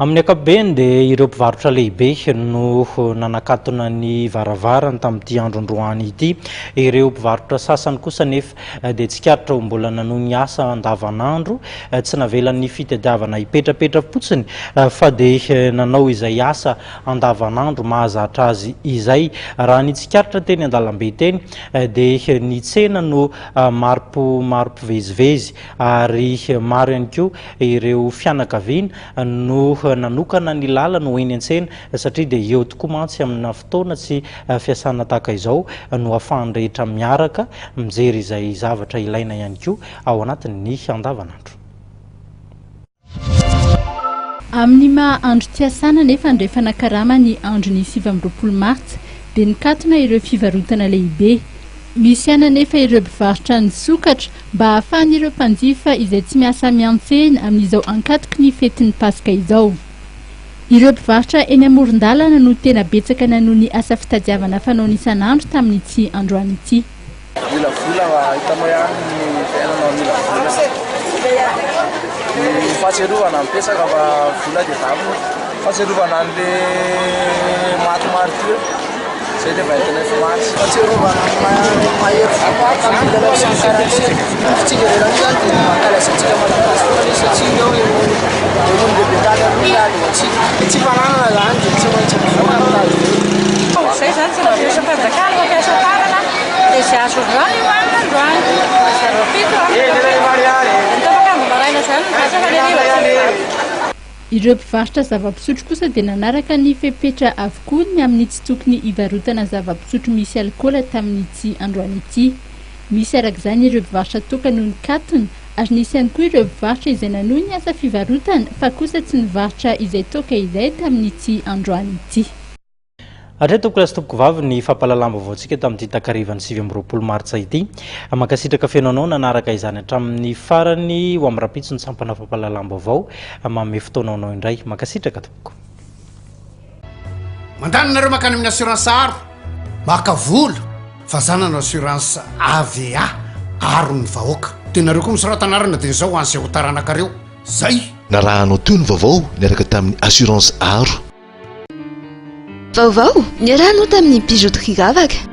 Amin'ny ankapobeny dia ireo mpivarotra lehibe no nanakatona ny varavarany tamin'ity andro androany ity. Ireo mpivarotra sasany kosa anefa dia tsikaritra ho mbola nanohy ny asa andavanandro, tsy navelan'ny fitadiavana hipetrapetra-potsiny fa dia nanao izay asa andavanandro mahazatra azy izay. Raha ny tsikaritra teny an-dalambe teny dia ny tsena no maro maro mpivezivezy ary maro ihany koa ireo fianakaviana no nanokana ny lalana ho eny an-tsena satria dia eo tokoa mantsy amina fotoana tsy fiasana tahaka izao no ahafahan'ny rehetra miaraka mijery izay zavatra ilaina ihany koa ao anatin'ny andavanandro. Amin'ny maha andro tsy iasana nefa andrefana karama ny andron'ny 29 martsa dia nikatona ireo fivarotana lehibe. Misy ihany anefa ireo mpivarotra nisokatra mba hahafahan'ireo mpanjifa izay tsy miasa miantsena amin'izao ankatoky ny fetin'ny Paska izao. Ireo mpivarotra eny amoron-dalana no tena betsaka nanohy ny asa fitadiavana fanaony isan'andro tamin'ity androany ity. Mila vola fa hitanao ihany ny fiainana mila vola. Ny fahatsiarovana mipesaka fa vola dia davina. Fahatsiarovana an'le maty martyr zay dia mba entinay fimaty. Fahatsiarovana ny mahery fo tamin'ny lalao sy ny karate. Tsika ivelany io zany dia mankalaza antsika malagasy foana izy satria ireo olon-dehibe tany aloha niady ho antsika. Tsy fananana zany dia tsy maintsy mivoaka mitady vola. Izay zany tsy mampiasa fanjakana, mampiasa tanana dia izay azo androany hohanina androany. Zareo fito hohanina androany. Ny tapak'andro maraina izany ny vasa fa ny hariva tsy mivarotra. Ireo mpivarotra zava-pisotro kosa dia nanaraka ny fepetra avokoa ny amin'ny tsy tokony hivarotana zava-pisotro misy alikaola tamin'ity androany ity. Misy araka izany ireo mpivarotra toaka no nikatona ary nisy ihany koa ireo mpivarotra izay nanohy ny asa fivarotana fa kosa tsy nivarotra izay toaka izay tamin'ity androany ity. Hatreto tompokolahy sy tompokovavy ny fampahalalam-baovaontsika tamin'ity takarivan'ny 29 martsa ity. Mankasitraka feno anao nanaraka izany hatramin'ny farany. Ho amin'ny rahampitso ny sampana fampahalalam-baovao manome fotoana ho anao indray. Mankasitraka tompoko. Mandany nareo makany amin'ny assurance aro maka vola fa za nanao assurance AVA aro ny vahoaka de nareo koa misorata anarana de zao ho an'izay ho taranakareo zay. Narahanao teo ny vaovao niaraka tamin'ny assurance aro. Vaovao niarahanao tamin'ny Bijouterie Ravaka.